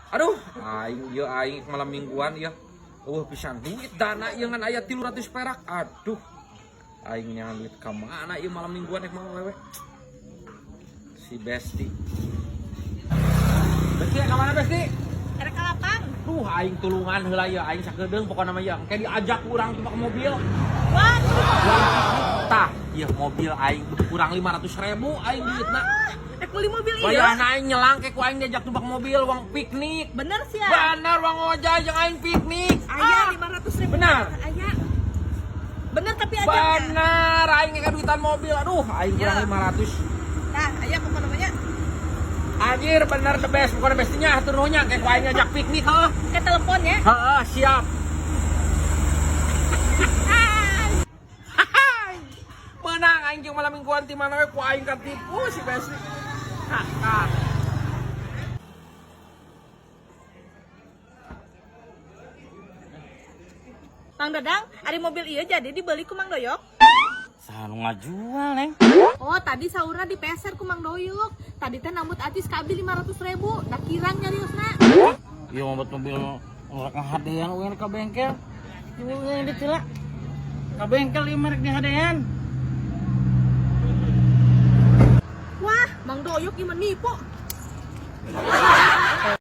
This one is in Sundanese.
Aduh, aing ieu aing malam mingguan ieu. Eueuh pisan duit dana ieu ngan aya 300 perak. Aduh. Aing nyangan duit ka mana ieu malam mingguan rek mau wewe. Si Besti. Besti ka mana Besti? Erek ka lapang. Duh, aing tulungan heula ieu aing sakedeung pokona mah ieu. Engke diajak ku urang tuh ke mobil. Waduh. Tah, ieu mobil aing kurang 500.000 aing duitna. Rek beli mobil ieu. Wayahna aing nyelang ke ku aing diajak tumbak mobil wang piknik. Bener sih ya. Bener wang ngojay jeung aing piknik. Aya 500.000. Benar. Aya. Bener tapi ajaknya. Bener aing ge duitan mobil. Aduh, aing kurang Ya. 500. Nah, aya pokoknya namanya Anjir bener the best, bukan bestinya hatur nuhun nya ke ku aing ngajak piknik heuh. ke telepon ya. Heeh, siap. Hai. Menang aing jeung malam mingguan ti mana we ku aing katipu si Besti. Hah. Mang Dadang, ari mobil ieu jadi dibeli ku Mang Doyok. Saha nu ngajual, Neng? Oh, tadi saurna dipeser ku Mang Doyok. Tadi teh nambut acis ka abdi 500.000. Da kirang nyariosna. Ieu mah buat mobil rek ngahadean we ka bengkel. Ieu we ditila. Ka bengkel ieu mah rek dihadean. Wah, Mang Doyok ieu mah nipu.